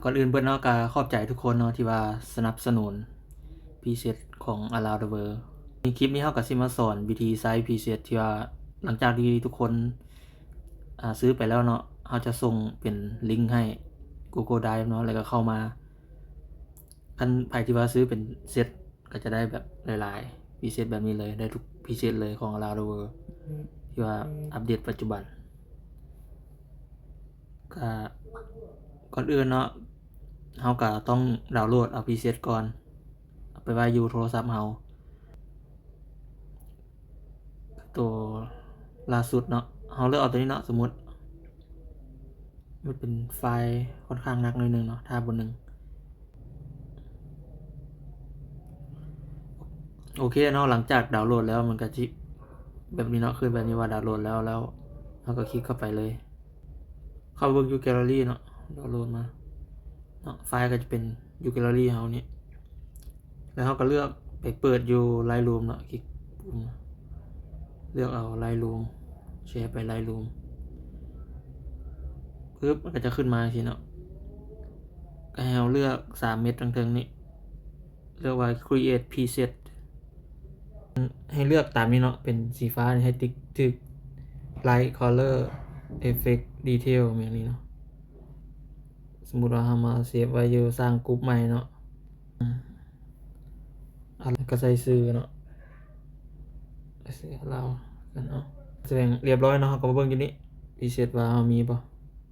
ກ່ອນອື່ນເບິດເນາະ ກໍຂອບໃຈທຸກຄົນເນາະ ທີ່ວ່າສະໜັບສະໜູນ preset ຂອງ Around the World. ໃນຄລິບນີ້ເຮົາກໍຊິມາສອນວິທີໃຊ້ preset ທີ່ວ່າຫຼັງຈາກທີ່ທຸກຄົນ ອາ ຊື້ໄປແລ້ວເນາະ ເຮົາຈະສົ່ງເປັນລິ້ງໃຫ້ Google Drive ເນາະ ແລ້ວກໍເຂົ້າມາ ຄັນໃຜທີ່ວ່າຊື້ເປັນເຊັດ ກໍຈະໄດ້ແບບຫຼາຍໆ preset ແບບນີ້ເລີຍ ໄດ້ທຸກ preset ເລີຍຂອງ Around the World ທີ່ວ່າອັບເດດປັດຈຸບັນ. ກະ ກ່ອນອື່ນເນາະ ເຮົາກະຕ້ອງດາວໂຫຼດເອົາ preset ກ່ອນ ເອົາໄປໄວ້ຢູ່ໂທລະສັບເຮົາ. ໂຕລ່າສຸດເນາະ ເຮົາເລືອກເອົາໂຕນີ້ເນາະ ສົມມຸດ ມັນເປັນໄຟລ໌ຄ່ອນຂ້າງໜັກໜ້ອຍໜຶ່ງເນາະ ຖ້າບໍ່ໜຶ່ງ. ໂອເຄເນາະ ຫຼັງຈາກດາວໂຫຼດແລ້ວ ມັນກໍຊິແບບນີ້ເນາະ ຂຶ້ນແບບນີ້ວ່າດາວໂຫຼດແລ້ວ ແລ້ວເຮົາກໍຄລິກເຂົ້າໄປເລີຍ ເຂົ້າເບິ່ງຢູ່ແກລເລີຣີເນາະ ດາວໂຫຼດມາເນາະ ໄຟລ໌ກໍຈະເປັນຢູ່ແກລເລີຣີເຮົານີ້ ແລ້ວເຮົາກໍເລືອກໄປເປີດຢູ່ Lightroom ເນາະ ຄລິກປຸ່ມ ເລືອກເອົາ Lightroom ແຊໄປ Lightroom ປຶບ ມັນກໍຈະຂຶ້ນມາຈັ່ງຊີ້ເນາະ ກໍໃຫ້ເຮົາເລືອກສາມເມັດທາງເທິງນີ້ ເລືອກວ່າ Create Preset ໃຫ້ເລືອກຕາມນີ້ເນາະ ເປັນສີຟ້ານີ້ ໃຫ້ຕິກຖືກ Light Color Effect Detail ແບບນີ້ເນາະ. ສົມມຸດວ່າເຮົາມາເຊບໄວ້ຢູ່ ສ້າງກຸ່ມໃໝ່ເນາະ ອາ ແລ້ວກໍໃສ່ຊື່ເນາະ ໃສ່ຊື່ລາວກັນເນາະ. ສະແດງລຽບຮ້ອຍເນາະ ເຮົາກໍມາເບິ່ງຢູ່ນີ້ preset ວ່າເຮົາມີບໍ່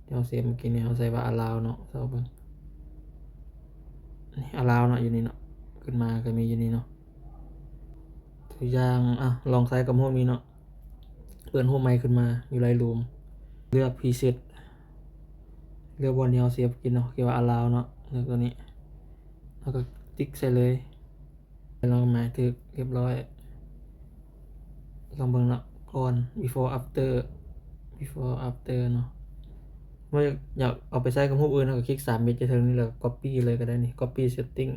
ທີ່ເຮົາເຊບມື້ກີ້ນີ້ ເຮົາໃສ່ວ່າ Around ເນາະ ເຮົາເບິ່ງ ນີ້ Around ເນາະ ຢູ່ນີ້ເນາະ ຂຶ້ນມາກໍມີຢູ່ນີ້ເນາະ. ຕົວຢ່າງ ອະ ລອງໃຊ້ກັບຮູບນີ້ເນາະ ເປີດຮູບໃໝ່ຂຶ້ນມາຢູ່ Lightroom ເລືອກ Preset ເລືອກບ່ອນທີ່ເຮົາເຊບກິນເນາະ ທີ່ວ່າ Around ເນາະ ເລືອກຕົວນີ້ ແລ້ວກໍຕິກໃສ່ເລີຍ ແລ້ວກໍໝາຍຖືກ ລຽບຮ້ອຍ. ລອງເບິ່ງເນາະ ກ່ອນ before after before after ເນາະ. ເມື່ອຢາກເອົາໄປໃຊ້ກັບຮູບອື່ນ ເຮົາກໍຄລິກສາມເມັດຢູ່ເທິງນີ້ ແລ້ວກໍ copy ເລີຍກໍໄດ້ນີ້ copy setting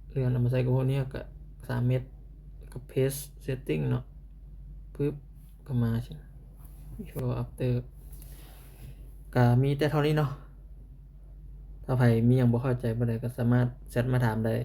ເລື່ອນເອົາມາໃສ່ກັບພວກນີ້ ກໍສາມເມັດ ກໍ paste setting ເນາະ ປຶບ ກໍມາ before after ກໍມີແຕ່ເທົ່ານີ້ເນາະ. ຖ້າໃຜມີຫຍັງບໍ່ເຂົ້າໃຈປານໃດ ກໍສາມາດແຊັດມາຖາມໄດ້.